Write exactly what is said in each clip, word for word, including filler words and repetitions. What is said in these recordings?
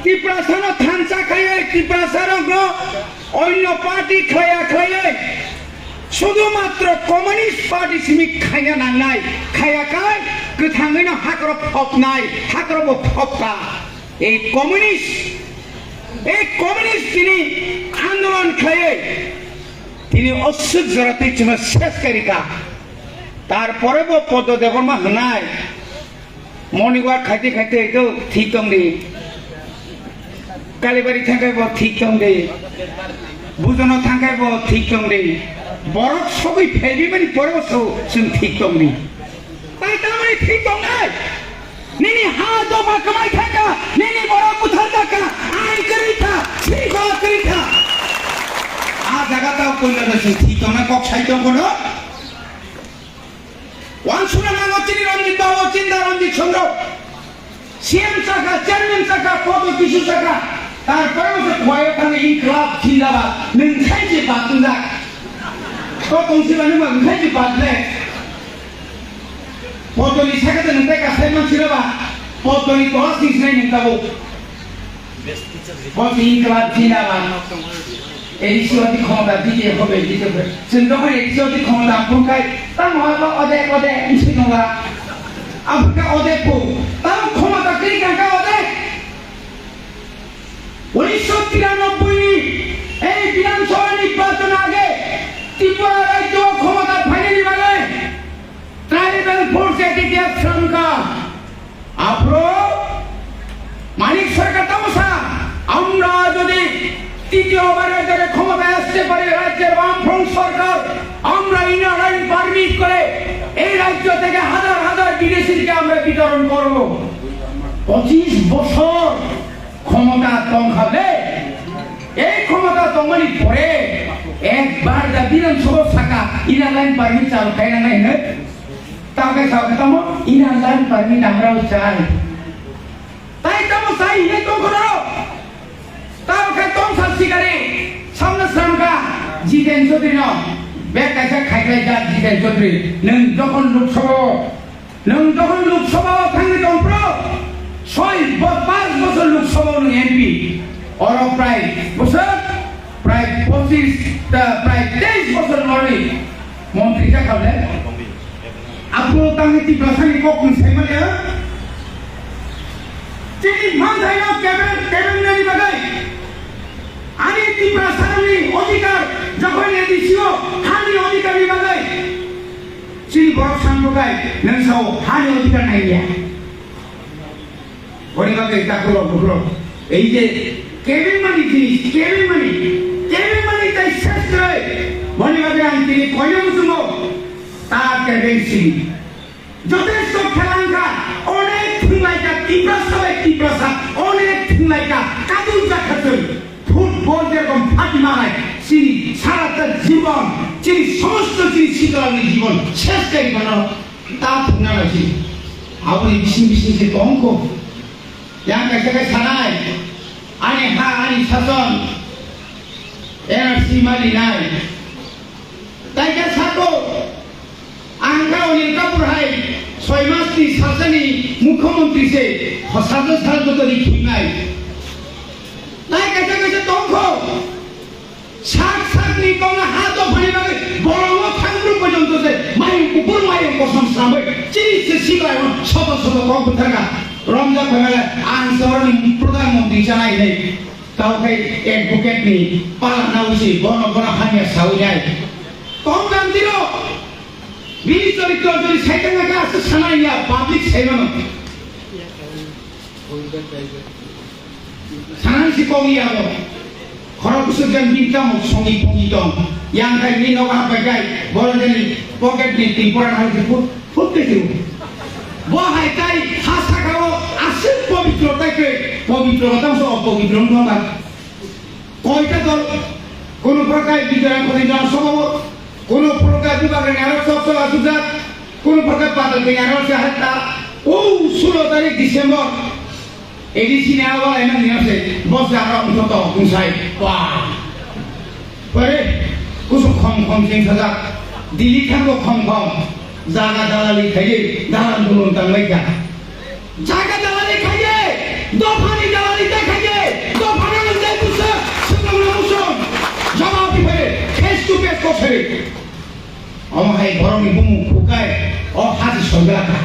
Tiprasano thansa khaiwi, Tiprasarokno onyo party khaya khaiwi, sudhumatro Communist Party simi khaya nangnai, khaya khai kwthangwino hakrok phopnai, hakrokbo phopka. Ei Communist, ei Communist tini andolon khaiwi, tini osuk joratwi chwngno ses karika. Tarpore bo Poddo Debbarma hwnai, Morning walk khaite khaite ekdom thik tongdi. Kalibari thangkai bo thik tongdi. Bujono thangkai bo thik tongdi. Borok sogwi phaibimani pore bo so chwng thik tongdi. Tai tamani thik tongnai? Nini ha dopha kwmai thangka, nini borok buthar jakka, ain kwrwi kha, srikhola kwrwi kha. A jaga tao koinada chwng thik tongnai kok sai tong kono. Wansukna nango chini Ranjit Babu, Chinda Ranjit Chandra. C M saka, chairman saka, photo kisu saka. Tarpore se khwlaiyo thangwi inklab jindabad. Nwng khai se bad wngjak. To tongsi ba nwng ba khai se bad le. Photo ni saka de nwng tai kasai mansiro ba. Photo ni tola sing sinai nwng tabuk. Bo inklab jindabad. A D C odi khomota dite hobe, dite hobe. Chwng dokhon A D C odi khomota phunkhai, tamo habo odek, odek, wngsi nungla. Aphurkha odek phu. Tamo khomota kwrwi kangkha odek. Unisho tiranoboi ni ei Bidhan Sabha nirbachon age Tripura rajyo khomota phainani bagwi Tribal Force Act F Sharmka. আফ্রো মানিক সরকার তামসা, আমরা যদি তৃতীয়বারের জন্য ক্ষমতায় আসতে পারি রাজ্যের বামফ্রন্ট সরকার, আমরা ইনার লাইন পারমিট করে এই রাজ্য থেকে হাজার হাজার বিদেশিকে আমরা বিতরণ করব। পঁচিশ বছর ক্ষমতা তংহালে, এই ক্ষমতা তংমানি পরে একবার দা বিধানসভা শাখা ইনার লাইন পারমিট চালু খাই না নাই? Tamo khe sao khe tamo, inner line permit amrao chai. Tai tamo chai hinwi tong kho norok. Tamo khe tong sa sikari, samno sramkha Jiten Chaudhary no. Bek kaisa khaiklai jak Jiten Chaudhary. Nwng jokhon Lok Sabha o, nwng jokhon Lok Sabha o thangwi tong phro, soi bo-, panch bochor Lok Sabha o nwng M P. Oro prai bwswk, prai pochis, ta, prai teis bochor norni montri jakha le. Aphuru tangwi Tiprasani kok nwng saimanya? Chini manthaino kebeng, kebeng nani bagwi. Ani Tiprasani odhikar, jokhon A D C o hani odhikarni bagwi. Chini borok sanbukai, nwng sao hani odhikar naiya. Boni bagwi takhurok bukhurok. Ei je kebeng mani jinis, kebeng mani, kebeng mani tai ses kwrwi. Boni bagwi ang tini koino muchungo ta kebeng sini. Jotesto khela wngkha, onek thwnglaikha Tiprasa bai Tiprasa, onek thwnglaikha, kadul jakha chwng. Football jerokom phati manai, chini sarata jibon, chini somosto chini sikalni jibon ses kai mano. Ta thwngna nai si. Aboni bising bising se tongkho. Yang kaisa kai sanai. Ani ha, ani sason. N R C mani nai. Tai khe sako. Ang kha Anil Kapoor hai soi mas ni sajani mukhyamantri se. Sajak sajak jotoni khimnai. Tai kaisa kaisa tongkho. Sak sakni tongna ha dophani bagwi bolongo thangbruk porjonto se mayung kuphur mayung kosom sramwi chini se siklai soto soto kok bwtharkha. Romjak phaimale ang se oroni Pradhan Mantri chanai hinwi tao khai advocate ni pala naui se bono bono hamya saui nai. Tong jang diro bini choritro jodi saitang kha aswk sanai ya public saimano. Sanang si kok ya bo. Khorok kusuk jang bini tamo songi pongi tong. Yang kai ni nogo hapai kai. Boro jani pocket ni twi pora hai se put, put ke tu. Bo hai kai ha saka o aswk pobitro tai ke. Pobitro ta so opobitro no ba. Koita dol. Kono prokai bichara khori jana sobo. Kono prokai bibagre naro sok sok asujak. Kono prokai patal ke naro se hatta. O sulo tarik December. A D C ni awa ena ni ase, bos jaga ungkho to, ungsai, wah. Pare, kusu khom khom sing sajak, Delhi thango khom khom, jaga dalali khaiye, dalan dulun tangbai kha. Jaga dalali khaiye, dophani dalali ta khaiye, Omo hai borokni bumung khukai, o ha se songwlakha.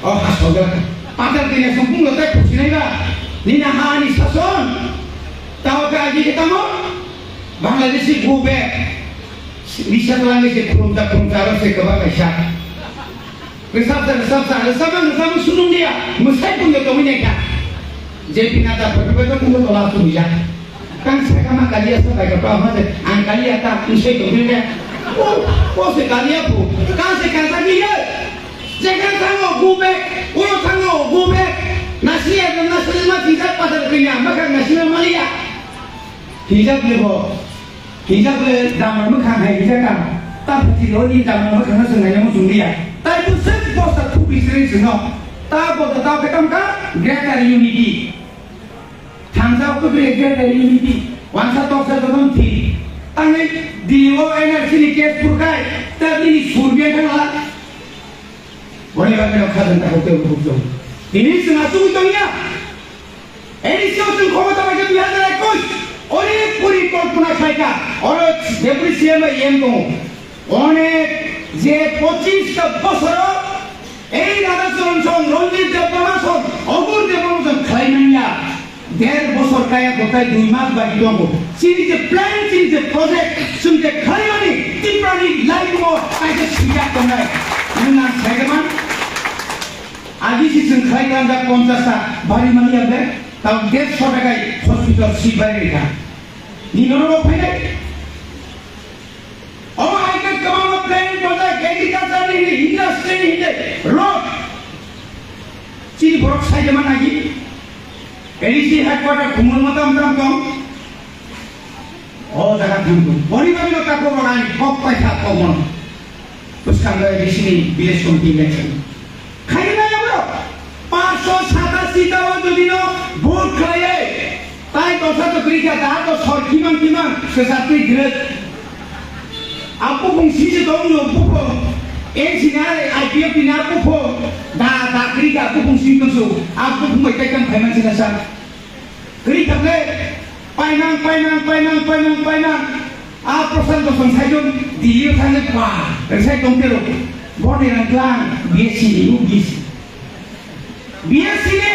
O ha songwlakha. Patal tini song bumung tai khusinai ba. Nini ha ani sason. Tao ka agi ke tamo. Bangladeshi go back. Nisa tolangni se khulumta khulumta aro se kebak kaisa. Resapsa, resapsa, resapma, resapma sunung dia. Mwsai pungyo tongwi naikha. J P Nadda photo bai tong pungyo tola subuijak. Kang sakha ma kaliya sa bai ka pa ma se, ang kaliya ta, mwsai tongwi naikha. O, o se kaliya phu. Kang se kang sa ni ye. Jekha thango go back, ulo thango go back. Nasiya, nasiya ma thingjak patar kanya, makha nasiya maliya. Hijab lebo. Hijab le damar mwkhang hai hijab ka. Ta phuti lo ni damar mwkhang no swngnai no chwng liya. Tai bwswk bosta thupi sri chwngno. Ta bosta ta khe tong kha greater unity. Thansa ko greater unity. Wansa toksa joton thi. Tangai D O N R C ni case purkai. Ta nini surbiya thangla. Boni bagwi no khajang ta hote ubu jong. Tini chwng asugwi tongya. A D C o chwng khomota bai khe dui hajar ekush. Ori porikolpona khlaikha. Oro deputy C M bai E M tongo. Onek je pochish ta bosoro ei Radha Charan song, Ranjit Debbarma song, Obur Debbarma song khlai manya. Der bosor kaya kotai dui mas bai tongo. Chini je plan, chini je project, chwng je khlaimani Tiprani laibungo kaisa swijak tongnai. Nwng ang saijaman? Agi si chwng khlai kanjak ponchas ta bari mani ya ble, tao dersho takai hospital si bai rikha. Ni nono rok phainai? Omo hai khe kwbangma planning tongjak, agriculture ni hini, industry ni hini, road. Chini borok sai de man agi. A D C headquarter khumulma tam tam tong. O jaga thang tong. Boni bagwi no takhuk rok ani kok paisa kok mono. Bwskango A D C ni village committee election. Khaina ya bro. Panchsho satasi ta o jodi no vote khlaiye. Tai dosa to kwrwi kha, da to sor kimang kimang, swsatwi gwrwk. A buphung sisi tong no buphung. N C ni I P F ni a buphung. Da, da kwrwi kha buphung sisi tong su. A buphung bai tai kam khai man sina sa. Kwrwi kha le. Paimang, paimang, paimang, paimang, paimang. A Prashanto Song saijwng Delhi o thangwi pa, rwsai tong tero. Boni rang tlang, B S C ni, U B C. B S C ni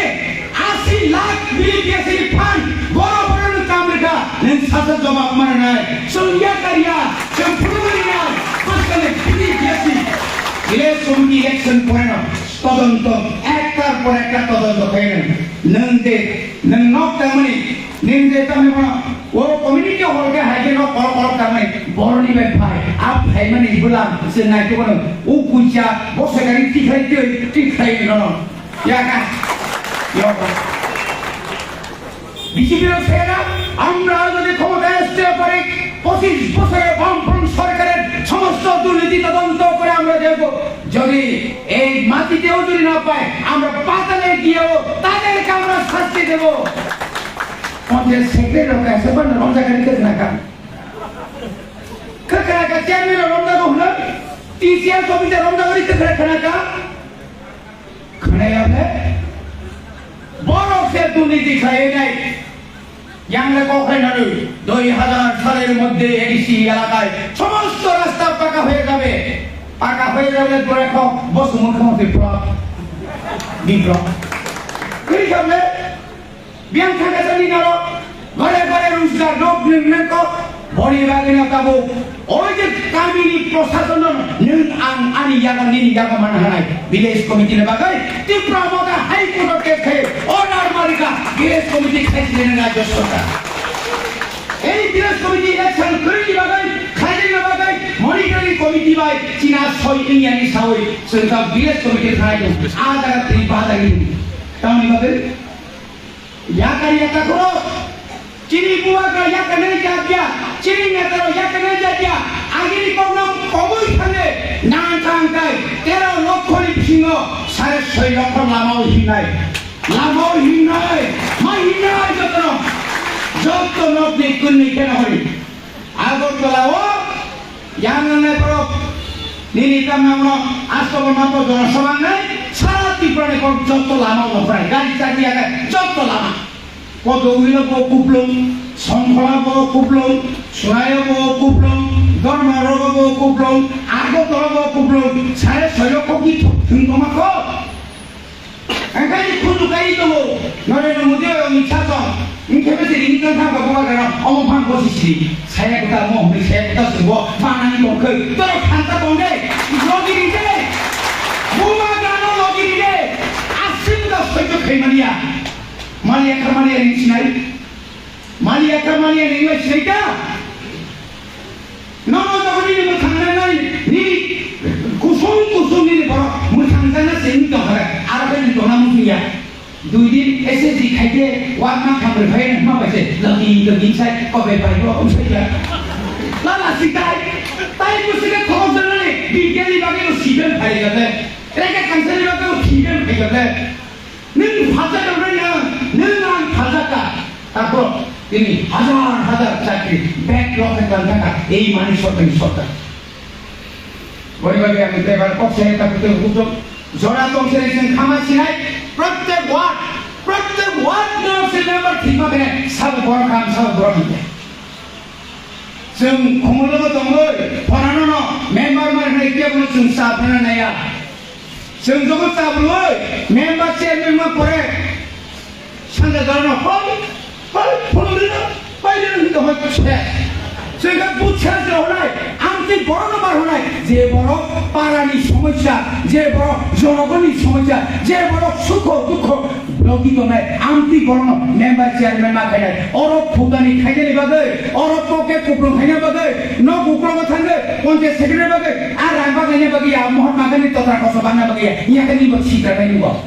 asi lakh bini B S C ni phan, boro boro no kam rwkha, nwng sasa jobab mananai, chwng ya kariya, chwng phuru manina, bwskang ni bini B S C. Village committee election poreno todonto, ektar por ektar todonto khainai. Nwng de, nwng nok tangmani, nwng de tamni bono, o community hall khe hai khe nok kolok kolok tangmani, boroni bai phai, a phaimani bwlam se nai khe bono, o kucha, bo se gari tikhlai twi, tikhlai nono. Yaka. Yoko. B J P র সেনা, আমরা যদি ক্ষমতায় আসতে পারি, পঁচিশ বছরের বামফ্রন্ট সরকারের সমস্ত দুর্নীতি তদন্ত করে আমরা দেখব। যদি এই মাটিতেও যদি না পায়, আমরা পাতালে গিয়েও তাদেরকে আমরা শাস্তি দেব। পঞ্চায়েত সেক্রেটারি লোক আছে, বলেন, রমজান খালি কেটে না কাম। Kakraka chairman rok romjago hwnwi, T C S officer romjago hwnwi kakraka khwnaka? Khwnaya le? Borok se durniti khlaiwi nai. Yang le kok hai nanwi, dui hajar saler moddhe A D C elakay somosto rasta paka hoye jabe. Paka hoye jabe pore kok bo sumur khamo se flop. Biplop. Kiri khamle? Biyang thangkasani norok, gore gore rujak nok nwng nangkok, boni bagwino tabuk, oi je kamini prosasono nwng ang ani yago nini yago mana hanai, village committee ni bagwi, Tipra Motha High Court o case khai, order marika, village committee khai chini rajya sorkar. Ei village committee election kwrwini bagwi, khaijani bagwi, monitoring committee bai, china soi wngya ni sawi, chwng ta village committee khanai, a jaga twi ba jaga ni, tamni bagwi, Yakar yakar khoro. Chini bubagra yakarnai jatiya. Chini netaro yakarnai jatiya. Agini kokno koboi thangwi nang thang kai tero lokhoni bisingo sare soi lokho lamao hingnai. Lamao hingnai. Ma hingnai jotono. Jotto nokni kunni kena hori. Agartala o yang nangnai borok nini tamna uno asto bo mato jona sabang nai sara Tripura ni kok jotto lama uno prai gari chakri agai jotto lama. Kodo wilo bo kuplung, Songkhola bo kuplung, Sunaya bo kuplung, Dharma rogo bo kuplung, Agartala bo kuplung, sare soyo koki thung tongma ko. Engkani khunju kai tongo, Narendra Modi o Amit Shah tong, engkhe bese rini tong thang ka bubagra, omo phang bosi siri, saya kota mo hwnwi saya kota sungbo, manani tongkhai, toro khanta tong de, logi ri de, bubagra no logi ri de, asim da soito khai mania, mania kha mania ring sinai, mania kha mania ring lai sinai ta. Nono jokhon nini mwthang nangnai, nini kusung kusung nini borok mwthang jana se wng tongkha, aro khe nwng tongna muchungya. Dui din S S G khaide, uak ma khamrwi phai nang ma bai se, lagi lagi sai, kobe bai bo um sai ya. Lala si tai, tai musi khe khorok janani, bigyan ni bagwi no siben phai ya te, rega kansa ni bagwi no siben phai ya te. Nwng phalsa tongnai nwng, nwng ang phalsa ka. Takhuk tini hajar hajar chakri backlog khe tang thaka, ei mani sorkar ni sorkar. Boni bagwi ang tei bar kok se takhuk tei hukuk jora tong se chwng khama sinai, prottek ward, prottek ward no se member thikma khe sabo borok kam, sabo borok hwnkhe. Chwng khumulwngo tongwi, phonano no member mar hwnwi kebo no chwng sa phano naiya. Chwng jogo chabrwi member chairman ma pore sanja jorno hoi, hoi, phunugwi no, pai rino hinto hoi se. Chwng khe buchha se honai, amtwi borokno bar honai, je borok parani somosya, je borok jonogoni somosya, je borok sukho dukho logi tongnai, amtwi borokno member chairman ma khainai. Oro phutani khainani bagwi, oro poke kuplung khaina bagwi, nok uklogo thangwi, panchayat secretary bagwi, a rang bagaina bagwi ya, Mahatma Gandhi totra koso bangna bagwi ya, yakani bo sitra nai bo.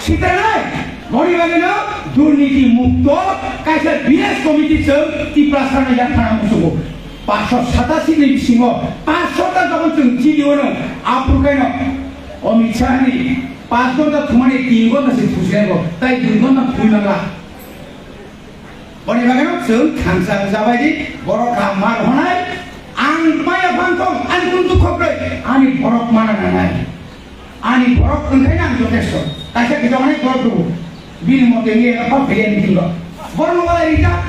Sitra nai, boni bagwi no durniti mukto kaisa village committee chwng Tiprasa no yak thana musugo. Paanch sho satasi ni bisingo paanch sho ta jokhon chwng chini ono, aphuru khaino Amit Shah ni paanch ghonta thumani tin ghonta se thusinai bo, tai dui ghonta thumwi mangla. Boni bagwi no chwng thansa wngjabai di, borok kaham ma rohornai, ang maya phang tong, ani kunu dukho kwrwi, ani borok mana nangnai. Ani borok wngkhaino ang jotesto. Kaisa kisa onek borok tubu. Bini mote wngya eno kok phaiya ni bisingo. Borokno walai rijak.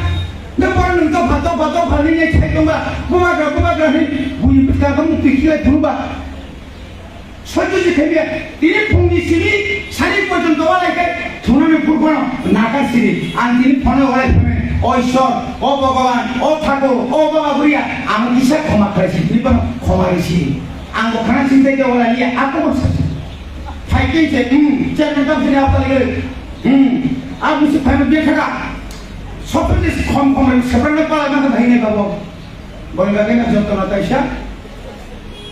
Nw borok nwng topha, topha, topha hinwi sai tongba. Bubagra, bubagra hinwi buini bwskang khe mukti khilai phunukba. Soito je khaimya. Tini phungni simi sari porjonto walai khe thungnani phuru phano nakar siri. Ang tini phone walai phaimen. O Ishwar, o Bhogoban, o Thakur, o Baba Buria, ang kisa khoma khlai si, tini phano khoma ri siri. Ang bo khana sing tei wala liya, ako bo sa. Phai tei se, hmm, chairman tam sini apa lagi? Hmm, aku si phai mo dia khaga. Sopir ni khom khom ni separate na pala na thai ne babo. Boni bagwi na joto na taisa.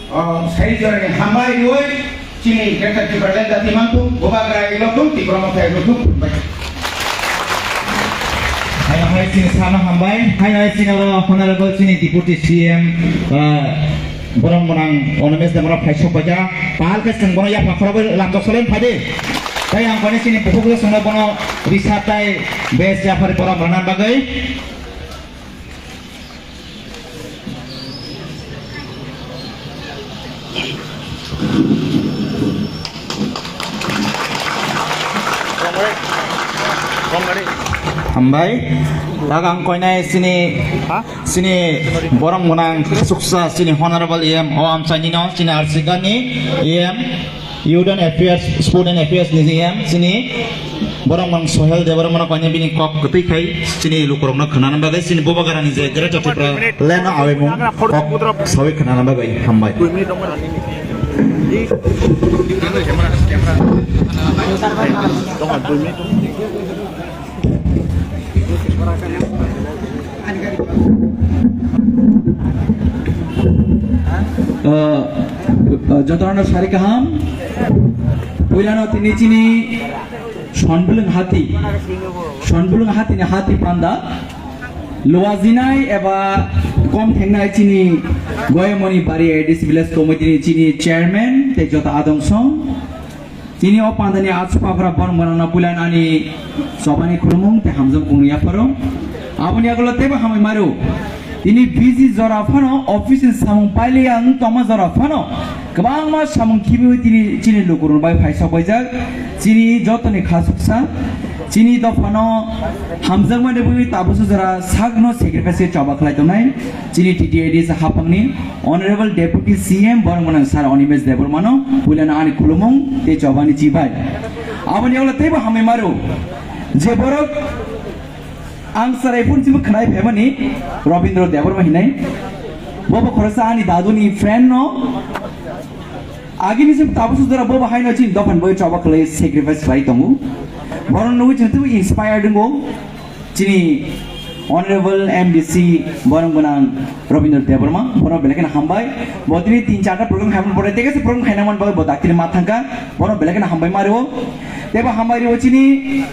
Oh, sai jora ni hambai roi, chini Greater Tipraland jati mantu, bubagra ilo tung, Tipra Motha ilo tung. Hai hai chini sana hambai, hai hai chini ro honorable chini Deputy C M, ah, Borok mwnang Animesh Debbarma phai sok paikha. Pal khe chwng bono yapha khorokbai lamjak solen phai di. Tei ang koni chini bukhuk le chwngno bono risa tei bes yaphari borok rwna bagwi. Hambai. Tagang koinai sini. Ha? Sini borok mwnang suksa sini Honorable E M o amchaini no sini Arsikani E M Youth and Affairs, Sport and Affairs ni E M sini borok mwnang Sohel Debbarma no koine bini kok kwtwi khai sini lukurok no khwnana bagwi sini bubagra ni je Greater Tripura land no awi mung kok sawi khwnana bagwi hambai. Uh, uh, jotono sari kaham. Puilano tini chini Sonbulung hati. Sonbulung hati ni hati panda. Luajinai eba kom thengnai chini Goyamoni Bari A D C Village Committee ni chini chairman tei joto adong song. Chini o pandani achupaphra borok mwnangno puila ani chobani khulumung tei hamjak bumung yapharo. Aboni yagulo teibo hamwi maro. Tini busy jora phano office ni samung pailai ang tongma jora phano kwbangma samung khibiwi tini chini lukurok bai phaisok baijak. Chini jotoni khasuksa chini dophano hamjakmani bagwi tabuksa jora sakno sacrifice khe choba khlai tongnai chini T T A D C haphangni Honorable Deputy C M borok gwnang Sir Animesh Debbarmano puilano ani khulumung tei chobani chibai. Aboni ulo teibo hamwi maro je borok ang chwrai phone simi khwnai phaimani Robindra Debbarma hinai. Bobo khoroksa ani daduni friend no. Agini simi tabuksa jora bobo haino chini dophani bagwi choba khlai sacrifice khlai tongo. Borok nugwi chwng teibo inspired wngo. Chini Honorable M D C borok gwnang Robindra Debbarma, bono belai kheno hambai. Bo tini tin charta program khaimani pore, tei kaisa program khainamani bagwi bo daktini ma thangkha, bono belai kheno hambai ma rwo. Teibo hambai rwo chini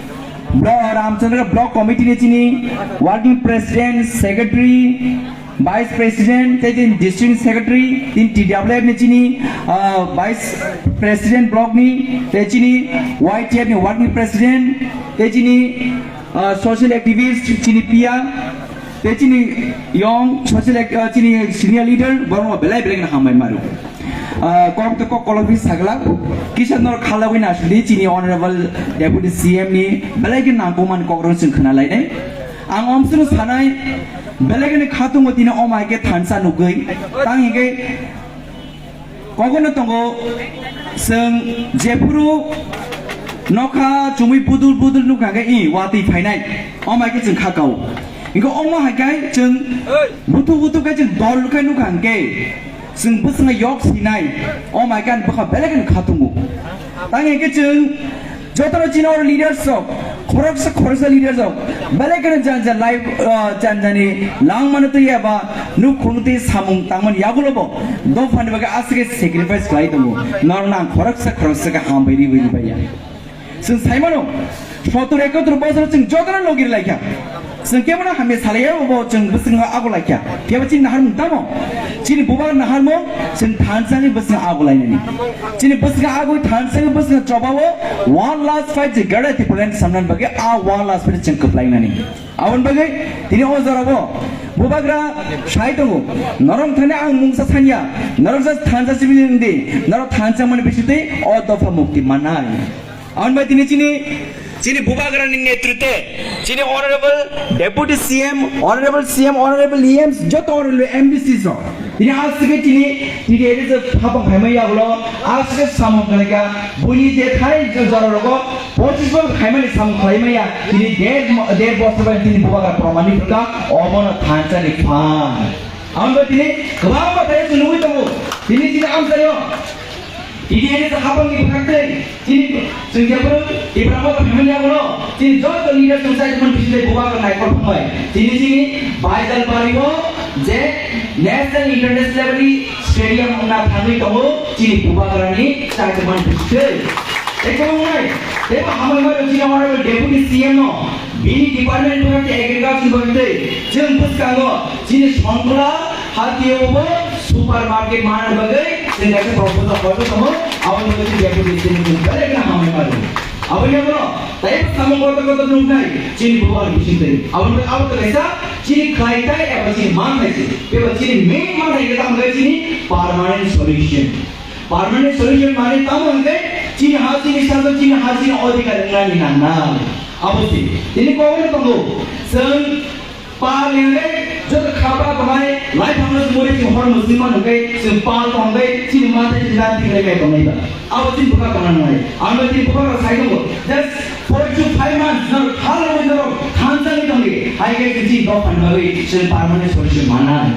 blo-, Ramchandra Block Committee ni chini Working President, Secretary, Vice President, tei chini District Secretary, tini T W F ni chini, ah, Vice President Block ni, tei chini Y T F ni Working President, tei chini ah, social activist chini P R, tei chini young social act-, ah, chini senior leader, borok no belai belai no hambai maro. Ah, kok to kok kolok bi sagla, kisa nor khalagwi na sudi chini Honorable Deputy C M ni belai ke nangkukmani kok rok chwng khna lainai. Ang omswrwng sanai, belai ke khatungo tini omai ke thansa nugwi, tang hingke Kogono tongo, chwng jephuru nokha chumui budul budul nukha khe i watwi phainai, omai khe chwng kha kao. Hingkhe omo hai khe chwng buthuk buthuk khe chwng dol khe nukha hwnkhe chwng bwswngno yok sinai, omai khe ani bwkha belai kheno kha tongo. Tang hingkhe chwng Jotono chini oro leaders rok, khoroksa khoroksa leaders rok, belai kheno janja live, ah, janjani langmano twi eba nukhung twi samung tangmani yagulo bo dophani bagwi aswk khe sacrifice khlai tongo. Norokno ang khoroksa khoroksa khe hambai riwi ribaiya. Chwng saimano, sottor ekatur bosor chwng jotono logi rwlaikha. Chwng kebono hamya salaiya, obo chwng bwswkno ago laikha. Phiya ba chini naharmung tamo? Chini bubagra naharmung chwng thansa wngwi bwswkno ago lainani. Chini bwswkno ago thansa wngwi bwswkno chobao one last fight je Greater Tipraland samnani bagwi a one last fight chwng kwplainani. Aboni bagwi tini o jorao bubagra sai tongo. Norok thani ang mungsa sanya. Norok just thansa simi wngdi. Norok thansa mani bisingtwi o dopha mukti mannai. Aboni bai tini chini, chini bubagrani netritwe, chini Honorable Deputy C M, Honorable C M, Honorable E Ms, joto Honorable M D Cs rok. Tini aswk khe chini T D A D C haphang phaimani yagulo, aswk khe samung khlaikha, buini je thai jora rogo, pochis bosor phaimani samung khlaimaya, tini der, der bosor bai tini bubagra promanit wngkha, obono thansa ni phan. Aboni bai tini kwbangma thai chwng nugwi tongo, tini chini amchaio, T D A D C haphangni bwkhaktwi chini chwng jephuru Tipra Motha phaimani yagulo chini joto leader chwng chaichumani bisingtwi bubagra naikol phunai. Chini chini Baijalpario je national international level ni stadium wngna thangwi tongo chini bubagrani chaichumani bisingtwi. Tei kwbang wngnai, teibo hambai mano chini honorable deputy C M no. Bini department ni bagwi agriculture ni bagwi tei chwng bwskango chini Songkhla hatio bo supermarket manna bagwi chwng kaisa proposal hojak tongo, aboni bagwi chini deputy chini chwng belai kheno hambai mano. Aboni yagulo tei samung kotor kotor nuknai chini bubagra bisingtwi. Aboni bagwi abo to kaisa chini khlai thai eba chini man thai se, eba chini main man thai khe tamo khe chini permanent solution. Permanent solution mane tamo hwnkhe chini ha chini sajak chini ha chini odhikar wngnani nangnai. Abo se tini kokno tongo. Chwng pal hwnkhe joto khaba tongnai laiphangno chumui chwng hor mwswima hwnkhe chwng pal tongnai chini mathai chini dan tikhlai kai tongnai ba. Abo chini bwkha tongna nangnai. Ano chini bwkha rok sai tongo. Just four to five months norok thal rogwi norok thansa wngwi tongdi. Hai khe chini dophani bagwi chwng permanent solution mannai.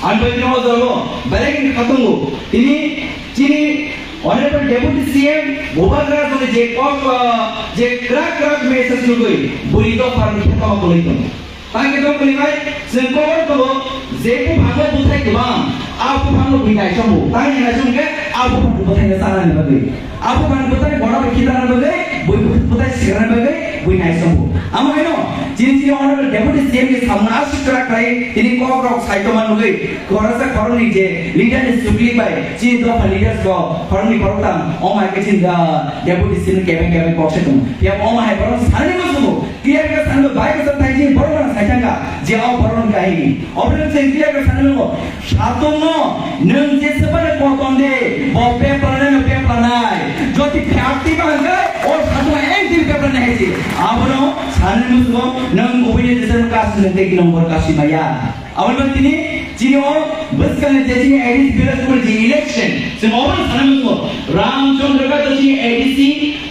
Ang bai tini o jago belai khe khatungo. Tini chini Honorable Deputy C M Bubagra tongwi je kok, ah, je krak krak message nugwi bwrwi dophani khe tamo kwlwi tongo. Tang khe tamo kwlwi bai chwng kokno tongo je buphango bwthai kwbang, a buphango bwrwi naisongo. Tang khe naisong khe a buphang bwthaino chanani bagwi. Abo bang bwtai bono bai khitarna bagwi, bui bwtai sikarna bagwi, bui naisongo. Amo haino, chini chini honorable deputy C M ni samung aswk kwrak khlai, tini kok rok sai tongma nugwi, khoroksa khoroknwi je leader ni sukli bai, chini dopha leaders rok khoroknwi khoroktham, omo hai khe chini, ah, deputy C M ni kebeng kebeng kok se tongo. Phiya omo hai borok sanani muchungo, clear khe sanani bai kwcham thai chini borok rok sai thangkha. Je o borok kahini. Obo se clear khe sanai nango. Satung no nwng je sebare koton de, bo pepla nai, no pepla nai. Jodi phe active hwnkhe, o satung active pepla nai hai se. Abono sanai musugo nwng kubui ni jesa kasi nwng tei number kasi maya. Aboni bagwi tini chini o bwskangni je chini A D C village board je election, chwng obono sanai musugo. Ramchandra Ghat chini A D C,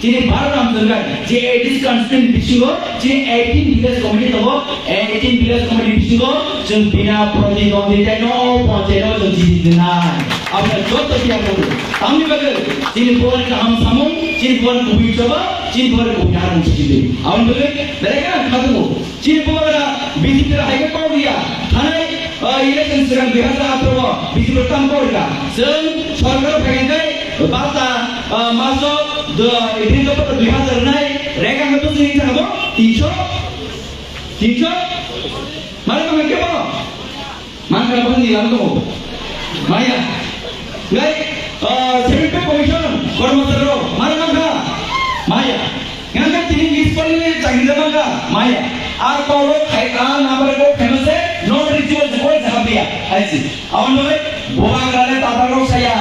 chini Bharat Ramchandra Ghat je A D C constituency bisingo chini eighteen village committee tongo, eighteen village committee bisingo chwng bina pratidwandita no o panchayat o chwng jiti dinai. Aboni joto tiya tongo. Tamni bagwi chini buani kaham samung, chini buani kubui choba, chini buani kubui harmung sijili. Aboni bagwi belai kheno kha tongo. Chini bubagra B J P rok hai khe kok ya. Thanai, ah, election swkang dui hazar atharo o B J P rok tamo kok ya. Chwng sorkar phai hwnkhe bata, ah, maso do, bini dophano dui hazar nai, rega hwnkhe bwswk wngkha bo? Tinso? Tinso? Mare ma hwnkhe bo? Mankha na bwswk ni lama tongo? Maya. Ngai, ah, seventy commission, kormosari rok, mare mankha? Maya. Ngai tini miss call ni chakri da mankha? Maya. Ar call rok khai, ar number rok khaima se, not reachable se, koi jawab diya. Hai si. Aboni bagwi bubagra le tatar rok saya,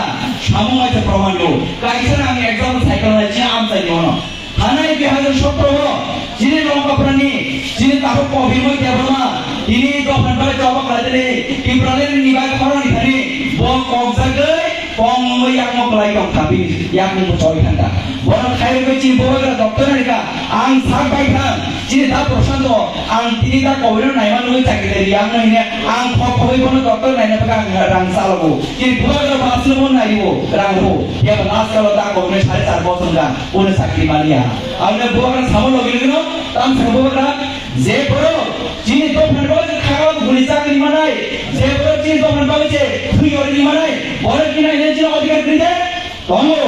samung hai se proman do. Kaisa na ang example cycle nai chini amchai ni ono. Thanai dui hazar sotro o chini Longkaprani, chini tabuk Kobirmoi Debbarma, tini dophani bagwi choba khlaitani, Tipraland ni bagwi khorang ni thani, bo kokjagwi, kongwi yakmo kwlai tong kha, bini yakmo bo choi thang kha. Bono khairogwi chini bubagra doctor ni kha, ang sak bai thang, chini da Prashanto, ang tini da Kobirno naima nugwi chakri ri, ang no hine, ang khok khogwi bono doctor naina bagwi ang rang chalogo. Chini bubagra bo aswk bo naibo, rang bo, phiya bo last kalo da Kobirno sare char bosong da. Bono chakri manya. Ang bubagra samo logi logi no, tam sa bubagra, je borok chini dophani bagwi khaga guli chakri manai, je borok chini dophani bagwi je thwi yori manai, borok kina ine chini odhikar kri de, tongo.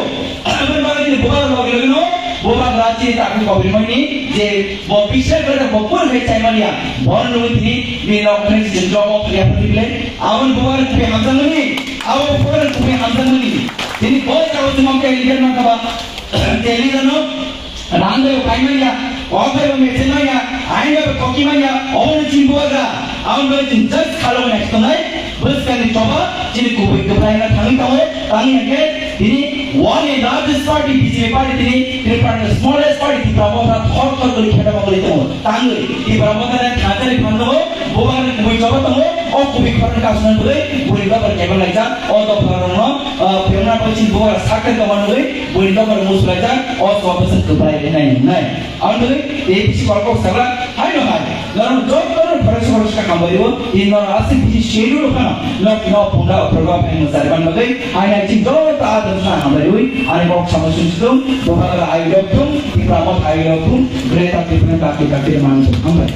Aboni bagwi chini bubagra logi logi no, bubagra chini takhu Kobirmoi ni, je bo bisar kore bo pur khai chai manya, bono nugwi tini, bini nok khani chini job of ya pati bile, aboni bubagra tini hamjak mani, abo bubagra tini hamjak mani, tini bo chao chumam kai lider man kaba, Delhi jano, rang bai pai manya, o bai bai mete manya, ain bai koki manya, obo ni chimbo agra, ang bai chim just khalo nai tonai, bwskang ni choba, chini kubui kubrai na thangwi tongo, tangwi hake, tini one in largest party B J P party tini, Tripura ni smallest party Tripura mo thor thor kuli kheda mo kuli tongo, tangwi, Tripura mo thani thani phanto, bubagra ni kubui choba tongo, o kubui khorang kasuna bwlai, buri babar kebel laijak, o dopha rokno, ah, phemna pai chini bubagra sakhe tongma nugwi, buri babar musulai jak, o choba bwswk kwplai rinai nungnai. Ang nugwi, A P C kok kok sakla, hai no hai, norok joto no phorok phorok sakha hambai o, tini norok aswk bisi schedule phano, no, no, punda, punda, phai no sari ban bagwi, hai nai chini joto adon sa hambai ui, ani kok sama sung sung, bubagra I love you, Tripura mo I love you, greater Tripura kaki kaki man hambai.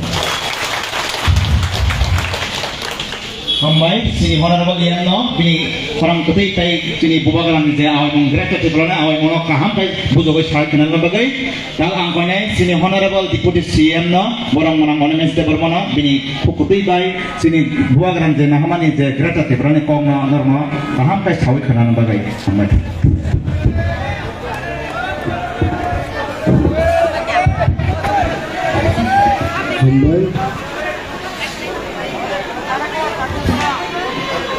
Hambai, chini honorable E M no, bini khorang kwtwi tei chini bubagrani je awaimung greater Tripura ni awaimung no kaham khe bujogwi sai khwnani bagwi. Tal ang koinai chini honorable deputy C M no, borok mwnang Animesh Debbarma no, bini khuk kwtwi bai chini bubagrani je nahamani je greater Tripura ni kok no norok no kaham khe sawi khwnani bagwi. Hambai. Hambai.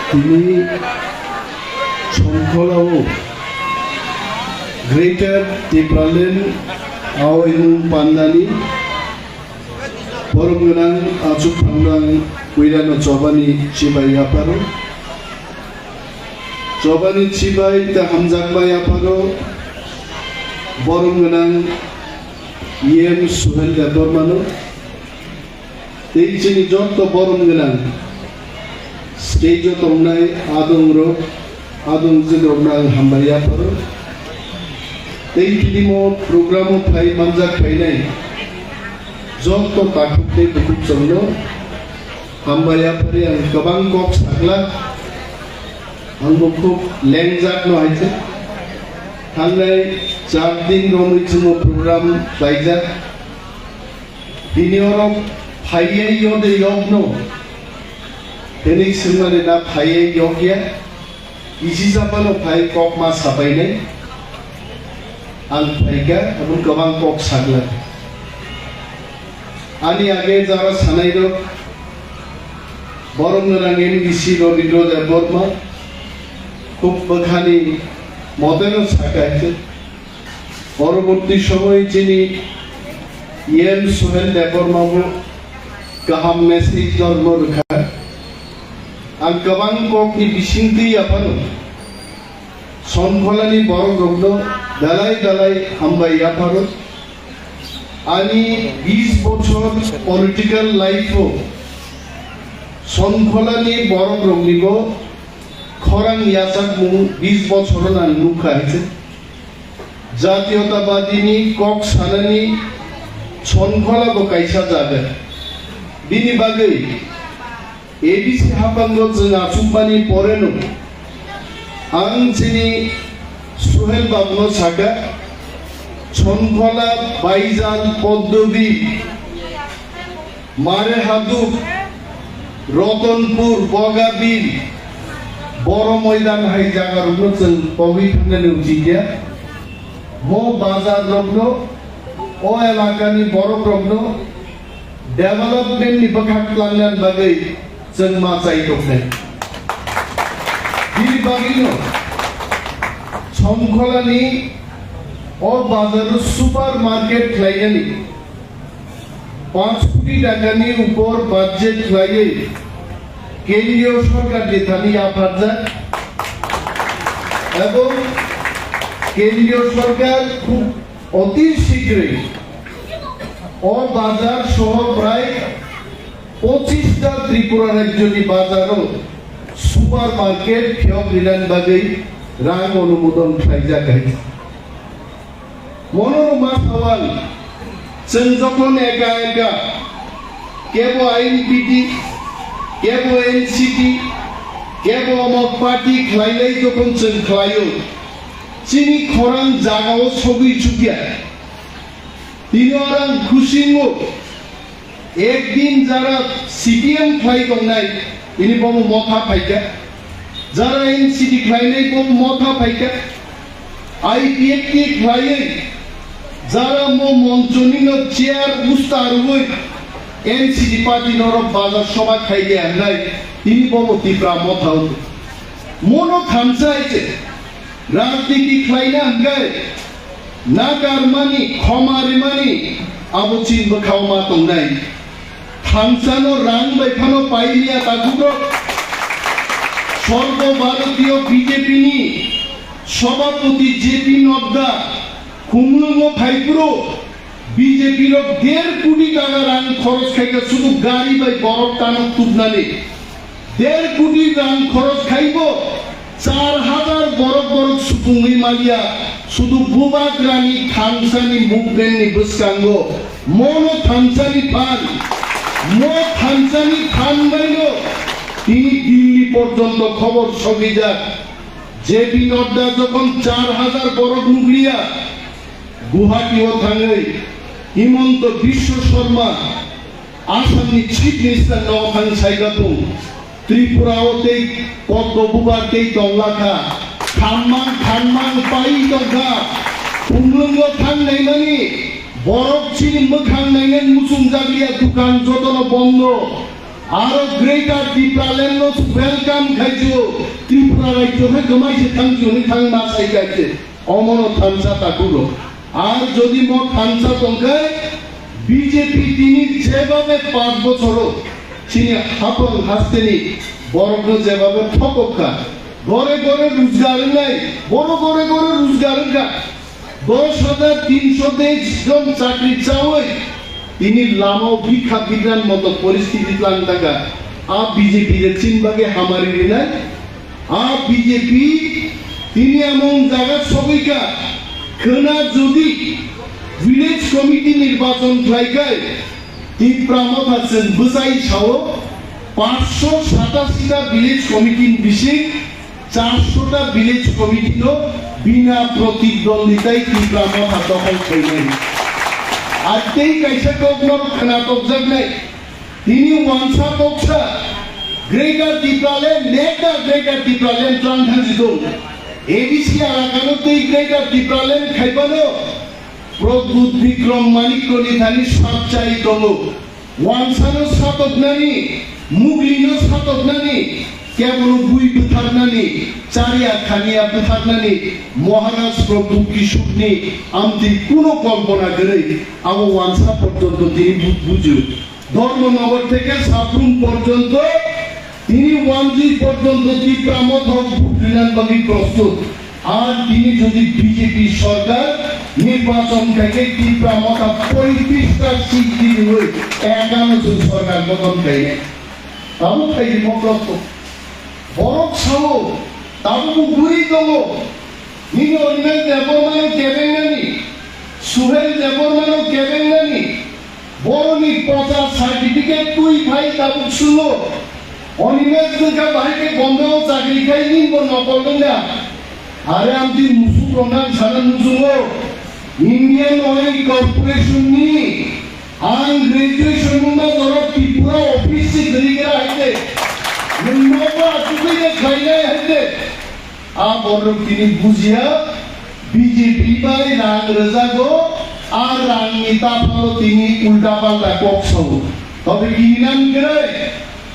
Tini Songkholao Greater Tipraland awaimung pandani borom gwnang achuk phangnang puirano chobani chibai yapharo. Chobani chibai ta hamjakma yapharo borom gwnang E M Suhel Debbarmano. Tei chini joto borom gwnang stage o tongnai adongrok, adongjwkrokno ang hambai yapharo. Tei tini mo program o phai manjak phainai joto takhuk tei bukhuk chwngno hambai yaphari ang kwbang kok sakla. Ang bo khub lengjak no hai se. Thangnai char din romwi chwngno program khlaijak. Bini oro phaiya yode yokno. Hwnwi swngmani na phaiya yokya. Isi japhano phai kok ma sapainai. Ang phaikha, aboni kwbang kok sakla. Ani age jara sanairok, Borok nang M D C Rabindra Debbarma, khub bwkhani moteno sakha khe, poroboti somoy chini E M Suhel Debbarma bo kaham message normo rwkha. Ang kwbang kokni bisingtwi yaphano Sonkholani borok rokno belai belai hambai yapharo. Ani bis bochor political life o Sonkholani borok rokni bo khorang yachakmung bis bochor no ang nukha hai se. Jatiyotabadini kok sanani Sonkhola bo kaisa jaga. Bini bagwi A D C haphango chwng achukmani poreno ang chini Suhel babuno sakha, Sonkhola, Baijal, Poddobi, Marehaduk, Rotonpur, Bogabil, Boro Moidan hai jagarokno chwng pogwi thangnani uchikya. Bo bazarrokno, o elakani borokrokno development ni bwkhak tlangnani bagwi chwng ma chai tongnai. Bini bagwino Sonkholani o bazar o super market khlainani panch koti takani upor budget khlaiwi kendriyo sorkar ni thani yapharjak, ebong kendriyo sorkar khub oti shigroi o bazar soho prai pochis ta Tripura rajyoni bazaro super market phiyok rinani bagwi rang onumodon khlaijak hai. Mono ma sawal, chwng jokhon eka eka kebo I N P T, kebo N C T, kebo omo party khlailai jokhon chwng khlaio, chini khorang jagao sogwi chukya. Tini orang khusingo. Ekdin jara C P M khlai tongnai, ini bobo motha phaikha. Jara N C T khlainai bobo motha phaikha. I P F T khlaiwi jara mo monchoni no chair usta rwui N C T party norok bazar sobha khaikha wngnai, ini bobo Tipra motha o. Mono thansa hai se rajniti khlaina hwnkhe nakarmani, khoma rimani abo chini bwkhao ma tongnai. Thansano rang bai phano pailiya takhuk rok. Sorbo Bharatiyo B J P ni Sabhapati J P Nadda khumlwngo phaiphuru B J P rok der koti taka rang khoros khaikha sudu gari bai borok tanok tubnani. Der koti rang khoros khaibo char hajar borok borok supungwi maliya, sudu bubagrani thansani movement ni bwskango mono thansani phan, mo thansani phan baino tini Dilli porjonto khobor sogwijak. J P Nadda jokhon char hajar borok nukliya, Guwahati o thangwi Himanta Biswa Sarma, Assam ni Chief Minister no thang saikha tung, Tripura o tei Poddo Bubar tei tongla kha, thammang thammang pai tong kha, Khumlwngo thang naimani borok chini mwkhang nainani muchung jakliya, dukan jotono bondo, aro Greater Tipraland no welcome khaiju, Tripura rajyo khe kwmai se thangju hwnwi thang ma sai kha se. Omono thansa takhuk rok. Ar jodi mo thansa tongkhe B J P tini jebhabe panch bochoro chini hapang hasteni borokno jebhabe thokok kha. Gore gore rojgar wngnai, boro gore gore rojgar wngkha. Dos hajar tinsho teis jon chakri chawi tini lamao bikha bikran moto poristiti tlang taka. A B J P de chini bagwi hamari rinai. A B J P tini among jaga sogwi kha. Khwna jodi village committee nirbachon khlai khai, Tipra Motha chwng bwchai sao, panchsho satashi ta village committee ni bising charsho ta village committee no bina protidwonditai Tipra Motha dokhol khainai. Ar tei kaisa kok no khwna tokjaknai. Tini wansa toksa Greater Tipraland, nekta Greater Tipraland tlang thangsi tong. A D C alakano tei Greater Tipraland khaibano Pradyut Bikram Manikya ni thani sapchai tongo. Wansano satoknani Muglino satoknani, kebono bui bwtharnani, chariya khaniya bwtharnani Maharaj Pradyut Kishorni amtwi kuno kolpona kwrwi, abo wansa porjonto tini bu-, bujio. Dharmanagar theke Sabrum porjonto tini wanjui porjonto Tipra Motha vote rinani bagwi prostut. Ar tini jodi B J P sorkar nirbachon khaikhe Tipra Motha poitrishta seat dinwi ekano chwng sorkar gothon khainai. Tabuk khaidi moklok to. Borok sao, tabuk bo buri tongo. Nini Animesh Debbarmano kebengnani, Suhel Debbarmano kebengnani, boroni pocha certificate twi phai tabuk sulo. Animesh wngkha bahai khe Bombay o chakri khai nini bo nokol wngya. Are amtwi musuk rok nang sana nuchungo. Indian Oil Corporation ni ang graduation wngma borok Tripura office se kwrwi gra hai de. Nwng nogo achugwi de khlainai hai de. A borok tini bujia, B J P bai rang rwjago, a rangni taphalo tini ulta palta kok sao. Tobe kini nang kwrwi,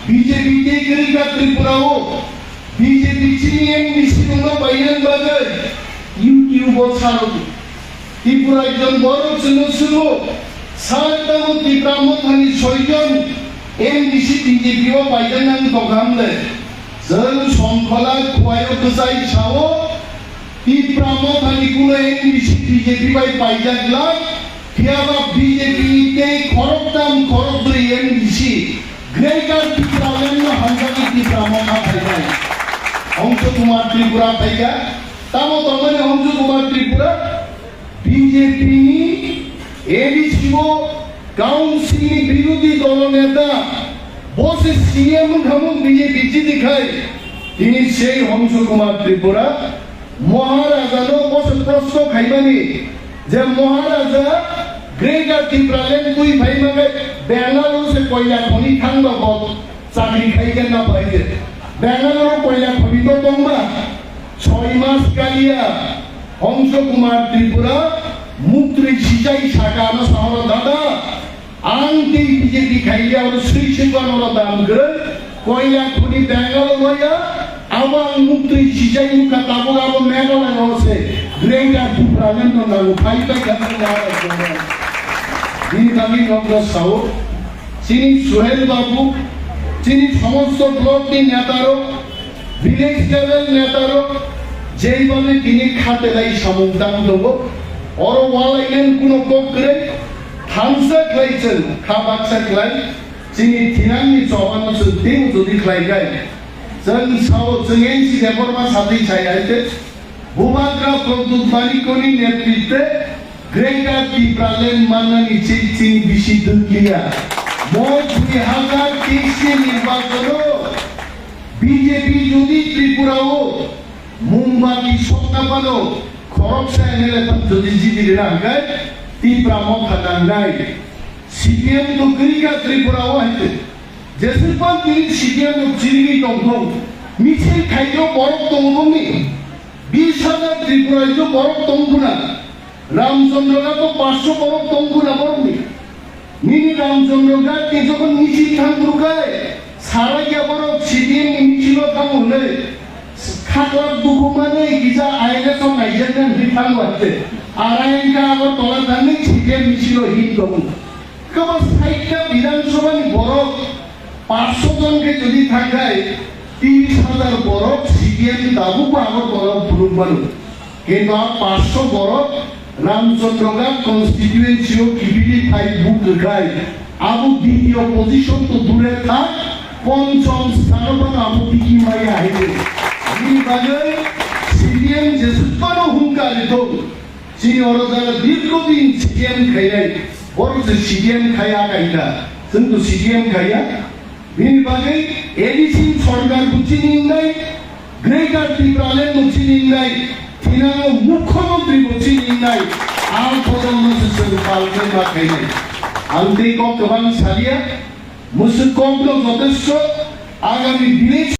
B J P tei kwrwi kha Tripura o, B J P chini M D C rokno painani bagwi YouTube o saro. Tripura ekjon borok chwngno swngmo, sar tamo Tipra Mothani soijon M D C B J P o paijaknani tongkha hwnle. Chwng Songkhola Khuaio bwchai sao, Tipra Mothani kuno M D C B J P bai paijak glak, phiyaba B J P ni tei khoroktham khorokbrwi M D C Greater Tipraland no hamjagwi Tipra Motha phainai. Hongso Kumar Tripura phaikha, tamo tongmani Hongso Kumar Tripura? B J P ni A D C o council ni birodhi dolo neta, bo se C M wngkha mung B J P chini khai, tini sei Hongso Kumar Tripura Maharaja no bo se proshno khaimani je Maharaja Greater Tipraland twi phai mangai Bangalore se koila khoni thangba bo chakri khai khe na bai de. Bangalore koila khoni to tongba soi mas kaliya Hongso Kumar Tripura muktri sichai saka no sahoro dada. Ang tei B J P khaikhe oro swi swi pano oro dam kwrwi. Koila khuni Bangalore roya, abo ang muktwi sijai nukha tabuk abo Meghalaya o se Greater Tipraland no nango phai pai kha. Bini bagwi nokno sao, chini Suhel Babu, chini somosto block ni neta rok, village level neta rok jeibabe tini khatelai samung tang tongo, oro walainani kuno kok kwrwi, thansa khlai chwng kha baksa khlai chini thinangni chobano chwng teibo jodi khlai khe, chwng sao chwng N C Debbarma satwi sai hai khe, Bubagra Pradyut Manikya ni netritwe Greater Tipraland mannani chini bisi dukliya. Mo dui hazar teis ni nirbachon o B J P jodi Tripura o Mumbati sokna phano khoroksa M L A phano jodi jiti rina hwnkhe Tipra Motha nangnai. C P M to kwrwi kha Tripura o hai khe. Jeswk phano tini C P M rok chirigwi tongthok. Michil khaio borok tongo bongni. Bis hazar Tripura raijo borok tong phuna. Ramchandra Ghat o paanch sho borok tong phuna borokni. Nini Ramchandra Ghat ni jokhon michil thang phuru khai, sarai ya borok C P M ni michil o thango hwnwi, khaklak dukhu manwi kisa I L S o naijaknai hwnwi thango hai khe. Arai wngkha Agartala thangwi C P M michil o hin tongo. Kwbang sait ta Bidhan Sabha ni borok paanch sho jon khe jodi thang khai, tris hazar borok C P M ni tabuk bo Agartala o phunuk mano. Kintu a paanch sho borok Ramchandra Ghat constituency o kibili phai vote rwkhai, abo ditiyo position to dure thak, ponchom sthano phano abo tiki maya hai de. Bini bagwi C P M jeswk phano hungkar rithok. Chini oro jara dirgho din C P M khainai, borok se C P M khaiya kainka, chwng to C P M khaiya. Bini bagwi A D C sorkar bo chini wngnai, Greater Tipraland bo chini wngnai, thinango Mukhyamantri bo chini wngnai, ang kotorno se chwng pal khe ma khainai. Ang tei kok kwbang salia, mwswk kokno jotesto agami village